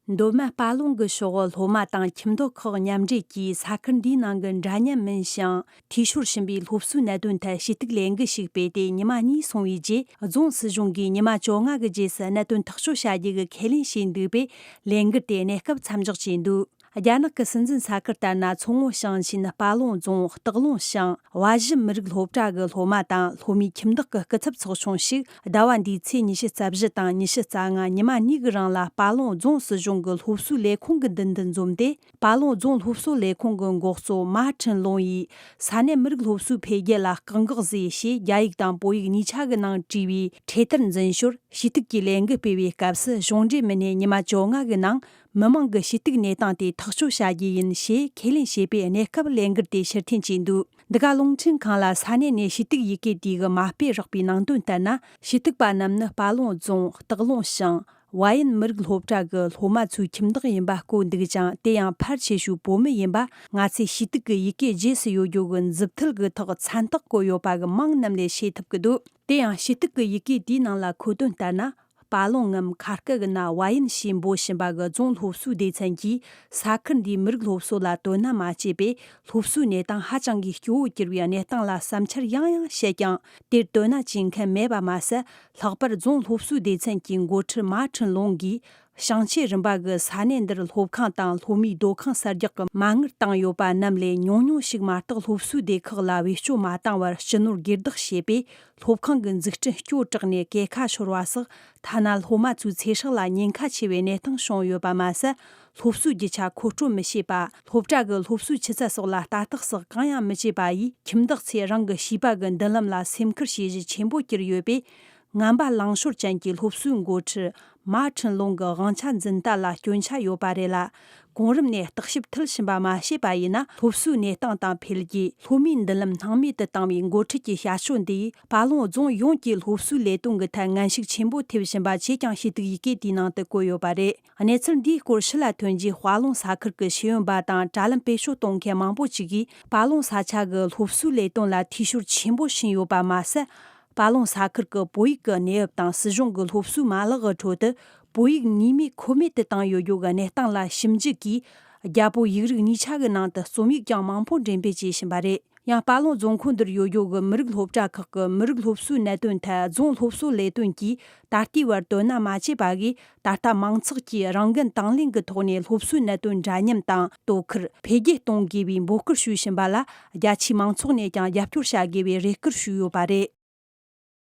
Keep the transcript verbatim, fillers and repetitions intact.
མདོ་སྨད་དཔའ་ལུང་གི་ཕྱོགས་སློབ་མ་དང་ཁྱིམ་བདག་ཁག་མཉམ་འབྲེལ་གྱིས་ས་ཁུལ་འདིའི་ནང་གི་འདྲ་མཉམ་མིན་ཞིང་འཐུས་ཤོར་ཕྱིན་པའི་སློབ་གསོའི་གནད་དོན་ཐད་ཞུ་གཏུག་ལས་འགུལ་ཞིག་སྤེལ་ཏེ། ཉི་མ་གཉིས་སོང་བའི་རྗེས། རྫོང་སྲིད་གཞུང་གིས་ཉི་མ་བཅོ་ལྔ་གི་རྗེས་སུ་གནད་དོན་ཐག་གཅོད་བྱ་རྒྱུ་གི་ཁས་ལེན་བྱས་འདུག་པས། ལས་འགུལ་དེ་གནས་སྐབས་མཚམས་འཇོག་བྱས་འདུག་རྒྱ་ནག་གི་སྲིད་འཛིན་ས་ཁུལ་ལྟར་ན། མཚོ་སྔོན་ཞིང་ཆེན་དཔའ་ལུང་རྫོང་སྟག་ལུང་ཞང་བ་བཞི་མི་རིགས་སློབ་གྲྭ་གི་སློབ་མ་དང་སློབ་མའི་ཁྱིམ་བདག་གི་སྐུ་ཚབ་ཚོགས་ཆུང་ཞིག་ཟླ་བ་འདིའི་ཚེས་ཉི་ཤུ་རྩ་བཞི་དང་ཉི་ཤུ་རྩ་ལྔ་ཉི་མ་གཉིས་ཀྱི་རིང་ལ་དཔའ་ལུང་རྫོང་སྲིད་གཞུང་གི་སློབ་གསོའི་ལས་ཁུངས་ཀྱི་མདུན་དུ་འཛོམས་ཏེ། དཔའ་ལུང་རྫོང་སློབ་གསོ་ལས་ཁུངས་ཀྱི་འགོ་གཙོ་མ་ཁྲིན་ལུང་ཡིས། ས་གནས་མི་རིགས་སློབ་གསོའི་འཕེལ་རྒྱས་ལ་བཀག་འགོག་བཟོས་ཞེས་རྒྱ་ཡིག་དང་བོད་ཡིག་གཉིས་ཆ་གི་ནང་བྲིས་པའི་འཕྲེད་དར་འཛིན་ཞོར་ཞུ་གཏུག་གི་ལས་འགུལ་སྤེལ་བའི་སྐབས་སུ། གཞུང་འབྲེལ་མི་སྣས་ཉི་མ་བཅོ་ལྔ་གི་ནང་མི་མང་གི་ཞུ་གཏུག་གནས་སྟངས་དེ་ཐག་གཅོད་བྱ་རྒྱུ་ཡིན་ཞེས་ཁས་ལེན་བྱས་པའི་གནས་སྐབས་ལས་འགུལ་དེ་ཕྱིར་འཐེན་བྱས་འདུག་འདི་ག་རླུང་འཕྲིན་ཁང་ལ་ས་གནས་ནས་ཞུ་གཏུག་ཡི་གེ་དེའི་མ་དཔེ་རག་པའི་ནང་དོན་ལྟར་ན། ཞུ་གཏུག་པ་རྣམས་ནི་དཔའ་ལུང་རྫོང་སྟག་ལུང་ཞང་བ་ཡན་མི་རིགས་སློབ་གྲྭ་གི་སློབ་མ་ཚོའི་ཁྱིམ་བདག་ཡིན་པ་བཀོད་འདུག་ཀྱང་། དེ་ཡང་ཕལ་ཆེ་ཤོས་བོད་མི་ཡིན་པ། ང་ཚོས་ཞུ་གཏུག་གི་ཡི་གེ་རྗེས་སུ་ཡོད་རྒྱུ་གི་མཛུབ་ཐེལ་གྱི་ཐོག་མཚན་རྟགས་བཀོད་ཡོད་པ་གི་མིང་རྣམས་ལས་ཤེས་ཐུབ་ཀྱི་འདུག་དེ་ཡང་ཞུ་གཏུག་གི་ཡི་གེ་དེའི་ནང་ལ་འཁོད་དོན་ལྟར་ན། དཔའ་ལུང་ངམ་ཁ་སྐད་ཀྱི་ནང་བ་ཡན་ཞེས་འབོད་བཞིན་པ་གི་རྫོང་སློབ་གསོའི་སྡེ་ཚན་གྱིས་ས་ཁུལ་འདིའི་མི་རིགས་སློབ་གསོ་ལ་དོ་སྣང་མ་བྱས་པས། སློབ་གསོའི་གནས་སྟངས་ཧ་ཅང་གི་སྐྱོ་བོར་གྱུར་བའི་གནས་སྟངས་ལ་བསམ་འཆར་ཡང་ཡང་བཤད་ཀྱང་། དེར་དོ་སྣང་བྱེད་མཁན་མེད་པ་མ་ཟད། ལྷག་པར་རྫོང་སློབ་གསོའི་སྡེ་ཚན་གྱི་འགོ་ཁྲིད་མ་ཁྲིན་ལུང་གིས། ཞིང་ཆེན་རིམ་པ་གི་ས་གནས་འདིར་སློབ་ཁང་དང་སློབ་མའི་སྡོད་ཁང་གསར་རྒྱག་གི་མ་དངུལ་བཏང་ཡོད་པ་རྣམས་ལས་ཉུང་ཉུང་ཞིག་མ་གཏོགས་སློབ་གསོའི་སྡེ་ཁག་ལ་བེད་སྤྱོད་མ་བཏང་བར་སྤྱི་ནོར་སྒེར་བདག་བྱས་པས། སློབ་ཁང་གི་འཛུགས་སྐྲུན་སྐྱོ་དྲགས་ནས་གས་ཁ་ཤོར་བ་སོགས། ཐ་ན་སློབ་མ་ཚོའི་ཚེ་སྲོག་ལ་ཉེན་ཁ་ཆེ་བའི་གནས་སྟངས་བྱུང་ཡོད་པ་མ་ཟད། སློབ་གསོའི་རྒྱུ་ཆ་མཁོ་སྤྲོད་མི་བྱེད་པ། སློབ་གྲྭ་གི་སློབ་གསོའི་ཆུ་ཚད་སོགས་ལ་ལྟ་རྟོག་སོགས་གང་ཡང་མི་བྱེད་པ་ཡིས། ཁྱིམ་བདག་ཚོས་རང་གི་བྱིས་པ་གི་མདུན་ལམ་ལ་སེམས་ཁུར་བྱེད་གཞི་ཆེན་པོ་གྱུར་ཡོད་པས། ངན་པ་ལངས་ཤོར་ཅན་གྱི་སློབ་གསོའི་འགོ་ཁྲིད་མ་ཁྲིན་ལུང་གི་དབང་ཆ་འཛིན་སྟངས་ལ་སྐྱོན་ཆ་ཡོད་པ་རེད་ལ། གོང་རིམ་ནས་བརྟག་ཞིབ་མཐིལ་ཕྱིན་པ་མ་བྱས་པ་ཡིན་ན། སློབ་གསོའི་གནས་སྟངས་དང་འཕེལ་རྒྱས། སློབ་མའི་མདུན་ལམ་སྣང་མེད་དུ་བཏང་བའི་འགོ་ཁྲིད་ཀྱི་བྱ་སྤྱོད་འདིས། དཔའ་ལུང་རྫོང་ཡོངས་ཀྱི་སློབ་གསོའི་ལས་དོན་གྱི་ཐད་ངན་ཞུགས་ཆེན་པོ་ཐེབས་བཞིན་པ་བཅས་ཀྱང་ཞུ་གཏུག་ཡི་གེ་དེའི་ནང་དུ་བཀོད་ཡོད་པ་རེད། གནས་ཚུལ་འདིའི་སྐོར་ཕྱི་ལ་ཐོན་རྗེས། དཔའ་ལུང་ས་ཁུལ་གྱི་ཤེས་ཡོན་པ་དང་དྲ་ལམ་བེད་སྤྱོད་གཏོང་མཁན་མང་པོ་ཅིག་གིས། དཔའ་ལུང་ས་ཆ་གི་སློབ་གསོའི་ལས་དོན་ལ་འཐུས་ཤོར་ཆེན་པོ་ཕྱིན་ཡོད་པ་མ་ཟད། དཔའ་ལུང་ས་ཁུལ་གྱི་བོད་ཡིག་གི་གནས་བབ་དང་སྲིད་གཞུང་གི་སློབ་གསོའི་མ་ལག་གི་ཁྲོད་དུ། བོད་ཡིག་ངེས་མེད་ཁོ་མེད་དུ་བཏང་ཡོད་རྒྱུ་གི་གནས་སྟངས་ལ་ཞིབ་འཇུག་གིས། རྒྱ་བོད་ཡིག་རིགས་གཉིས་ཆ་གི་ནང་དུ་རྩོམ་ཡིག་ཀྱང་མང་པོ་འགྲེམས་སྤེལ་བྱེད་བཞིན་པ་རེད། ཡང་། དཔའ་ལུང་རྫོང་ཁོངས་འདིར་ཡོད་རྒྱུ་གི་མི་རིགས་སློབ་གྲྭ་ཁག་གི་མི་རིགས་སློབ་གསོའི་གནད་དོན་ཐད་རྫོང་སློབ་གསོ་ལས་དོན་གྱིས་ད་ལྟའི་བར་དོ་སྣང་མ་བྱས་པ་གིས། ད་ལྟ་མང་ཚོགས་ཀྱིས་རང་འགན་དང་ལེན་གྱི་ཐོག་ནས་སློབ་གསོའི་གནད་དོན་འདྲ་མཉམ་དང་དོ་ཁུར་འཕེལ་རྒྱས་གཏོང་དགོས་པའི་འབོད་སྐུལ་ཞུ་བཞིན་པ་ལ། རྒྱ་ཆེའི་མང་ཚོགས་ནས་ཀྱང་རྒྱབ་སྐྱོར་བྱ་དགོས་པའི་རེ་སྐུལ་ཞུས་ཡོད་པ་རེད།